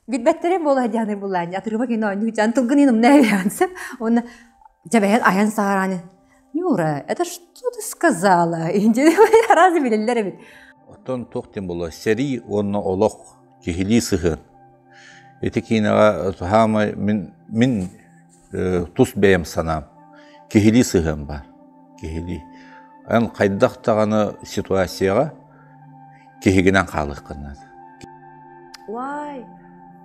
Билбэттэрин буола дианы буллаан атырыба кино оонньуу тылгын ин умна эбиансып. Уонна дьэбэһэн айан саараны Нюра, это что ты сказала? Араас билэллэр эбит. Оттон туох диэн буолуо сэрии уонна олох киһилии сыһыан. Ити киинэҕэ саамай мин мин тус бэйэм санаам киһилии сыһыан баар. Киһилии. Эн хайдах даҕаны ситуацияҕа киһигинэн хаалыаххын наада. Уай,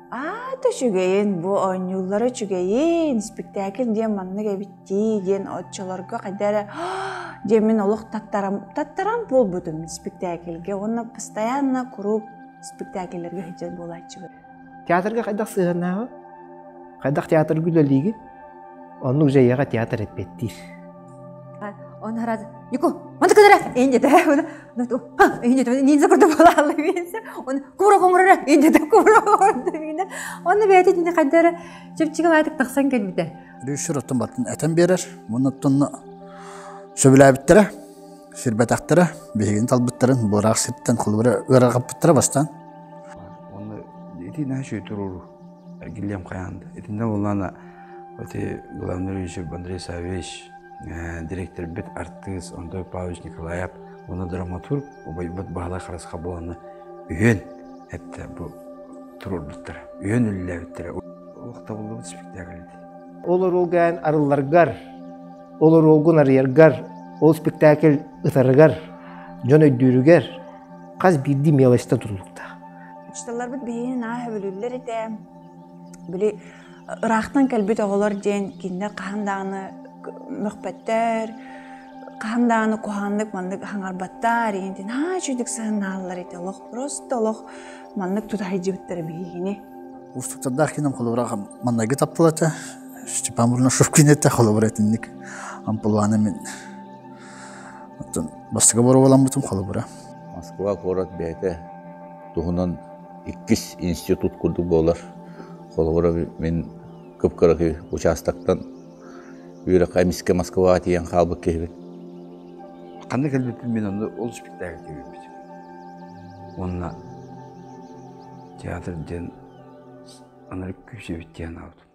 аата үчүгэйин, бу оонньууллара үчүгэйин, спектакль диэн маннык эбит дии диэн оччолорго хайда эрэ диэн мин олох таттарам таттарам буолбутум спектакльгэ уонна постоянно куруук спектакльлэргэ сылдьар буолааччыбын. Театрга хайдах сыһыаннааҕы? Хайдах театрга үлэлиигин? Оннук дьайыаҕа театр эппиэттиир. Он хараад Нико, манты кыдара инде инде ниндзя курдук буолаалла Он кура хоҥорора инде кура хоҥордо Онно бэйэтэ итини хайда эрэ чэпчэки баайтык тахсан кэлбитэ. Режиссер оттон батын этэн биэрэр. Уонна оттон сөбүлээбиттэрэ, сирбэтэхтэрэ, биһигини талбыттарын буораах сиртэн холобура ыарырҕаппыттара бастаан. Онно ити наһаа үчүгэй туруоруу. Эргиллиэм хайаан да. Итиннэ буоллаана ити главный режиссер Андрей Савельевич, директорбит артыыс Антон Павлович Николаев уонна драматург убайбыт Баһылай Харысха буоланна үһүөн эттэ бу туруорбуттара. Үһүөн үлэлээбиттэрэ. Олох табыллыбыт спектакль ити. Ол оруолга эн арылларгар, ол оруолгун арыйаргар, ол спектакль ытарыгар, дьон өйдүүрүгэр хас биирдии мелочтан тутулуктаах. Учууталларбыт биһигини наһаа сөбүлүүллэр этэ. Били ыраахтан кэлбит оҕолор диэн кинилэр хаһан даҕаны мөхпөттөр, хаһан даҕаны куһаҕаннык маннык хаҥарбаттар диэн наһаа үчүгдүк сыһыннааллар этэ. Олох просто олох маннык тута сылдьыбыттара биһигини. Уустуктардаах кином холобура маннайгы таптал этэ. Степан Бурнашев кинетэ холобура итинник ампылааны мин оттон бастакы боруобаламмытым холобура. Москва куорат бэйэтэ туһунан иккис институт курдук буолар. Холобура мин кып-кыракый участоктан үөрэххэ эмискэ Москваҕа тиийэн хаалбыт киһибин. Ханна кэлбиппин мин онно ол спектакль кэлбиппит. Уонна театр диэн анарык күүс эбит диэн аабытым.